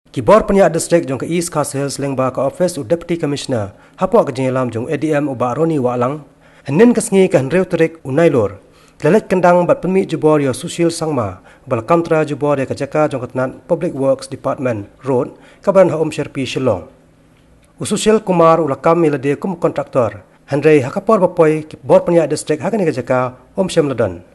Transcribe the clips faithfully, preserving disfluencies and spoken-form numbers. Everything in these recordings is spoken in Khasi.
Ki bor pynïaid district jong ka East Khasi Hills lyngba ka office u Deputy Commissioner hapoh ka jingïalam jong u A D M u Bah Ronnie Wahlang, hynnin ka sngi ka hynriew tarik u Nailur, ki la leit kyndang bad pynmih jubor ïa u Sushil Sangma, ba la kam tra jubor ïa ka jaka jong ka tnat Public Works Department Road, kaba don ha Umsherpi, Shillong. U Sushil Kumar u la kam ïa lade kum u kontraktor, hynrei ha ka por ba poi ki bor pynïaid district ha kane ka jaka, um shym la don.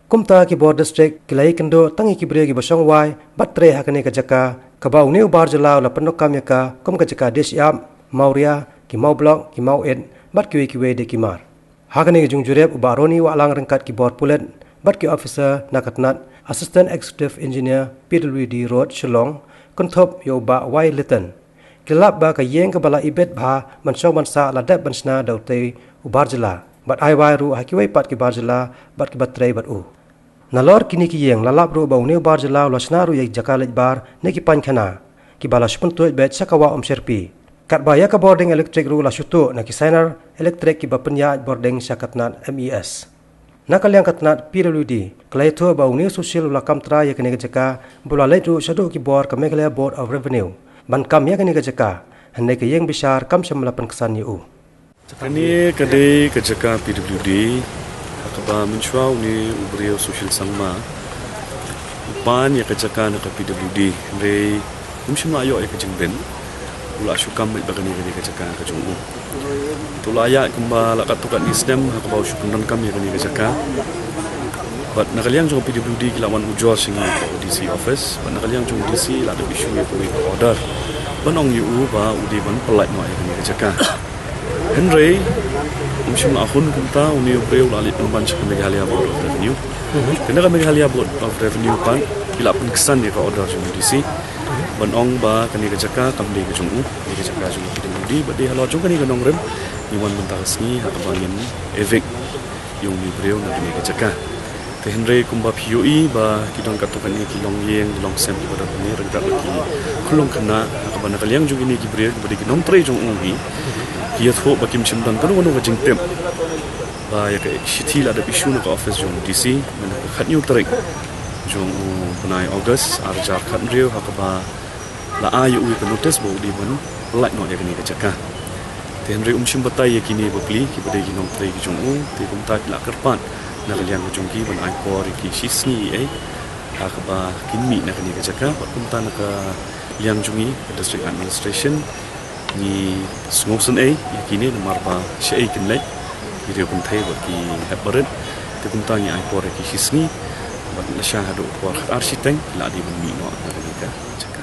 Kumta ki bor district ki la ïakynduh tang ïa ki briew kiba shong wai bad trei ha kane ka jaka, kaba une u bar jylla u la pyndonkam ïa ka kum ka jaka dish ïap, mawria, ki mawblok, ki mawit bad kiwei kiwei de ki mar. Ha kane ka jingjurip u Bah Ronnie Wahlang ryngkat ki bor pulit bad ki officer na ka tnat Assistant Executive Engineer P W D Road, Shillong, kynthup ïa u Bah Y Litan, ki la lap ba ka ïing kaba la ibit bha ban shong ban sah la dep ban shna da utei u bar jylla, bad ai wai ruh ha kiwei pat ki bar jylla bad kiba trei bad u. Nalor kine ki ïing la lap ruh ba une u bar jylla u la shna ruh ïa ki jaka leit bar ne ki painkhana, kiba la shu pyntuid beit sha ka wah Umsherpi. Katba ïa ka bording elektrik ruh la shu tuh na ki sainar elektrik kiba pynïaid bording sha ka tnat M E S. Na ka liang ka tnat P W D ka la ïathuh ba une u Sushil u la kam tra ïa kane ka jaka, ba u la leit ruh shaduh ki bor ka Meghalaya Board of Revenue ban kam ïa kane ka jaka, hynrei ka ïing bishar kam shym la pynksan ïa u. Kane ka dei ka jaka P W D, ha kaba mynshuwa une u briew Sushil Sangma u pan ïa ka jaka na ka P W D, hynrei um shym la ïoh ïa ka jingbit. U la shu kam beit ba kane ka dei ka jaka ka jong u. Te u la ïaid kumba la katto katne snem ha kaba u shu pyndonkam ïa kane ka jaka. Bad na ka liang jong P W D ki la wan ujor sha ngi ha ka D C office. Bad na ka liang jong D C la dep issue ïa kawei ka order ban ong ïa u ba u dei ban pyllait noh ïa kane ka jaka. Hynrei um shym la hun kumta, une u briew u la leit pynban sha ka Meghalaya Board of Revenue. Te na ka Meghalaya Board of Revenue pat ki la pynksan ïa ka order jong D C ban ong ba kane ka jaka kam dei ka jong u, dei ka jaka jong u P W D, bad dei halor jong kane ka nongrim ngi wan mynta ka sngi ha kaba ngin evict ïa une u briew na kane ka jaka. Te hynrei kumba phi ïohi ba ki don katto katne ki longïing, ki longsem kiba don hangne, ryngkat bad ki khyllung khynnah, ha kaba na ka liang jong kine ki briew kiba dei ki nongtrei jong u hi, ki ïathuh ba kim shym don kano kano ka jingtip ba ïa ka shithi la dep issue na ka office jong D C mynta ka khathynñiew tarik jong u bnai August ar hajar khathynriew, ha kaba la ai ïa u ïa ka notice ba u dei ban pyllait noh ïa kane ka jaka. Te hynrei um shym batai ïa kine bapli kiba dei ki nongtrei ki jong u, te kumta ki la kyrpad na ka liang ka jong ki ban ai por ïa ki shisngi ei ha kaba kin mih na kane ka jaka, bad kumta na ka liang jong ngi ka District Administration ngi sngewsynei ïa kine namar ba shaei kin leit ki riew kynthei bad ki hep barit. Te kumta ngi ai por ïa ki shisngi, bad lashai haduh por khatar shiteng ki la dei ban mih noh na kane ka jaka.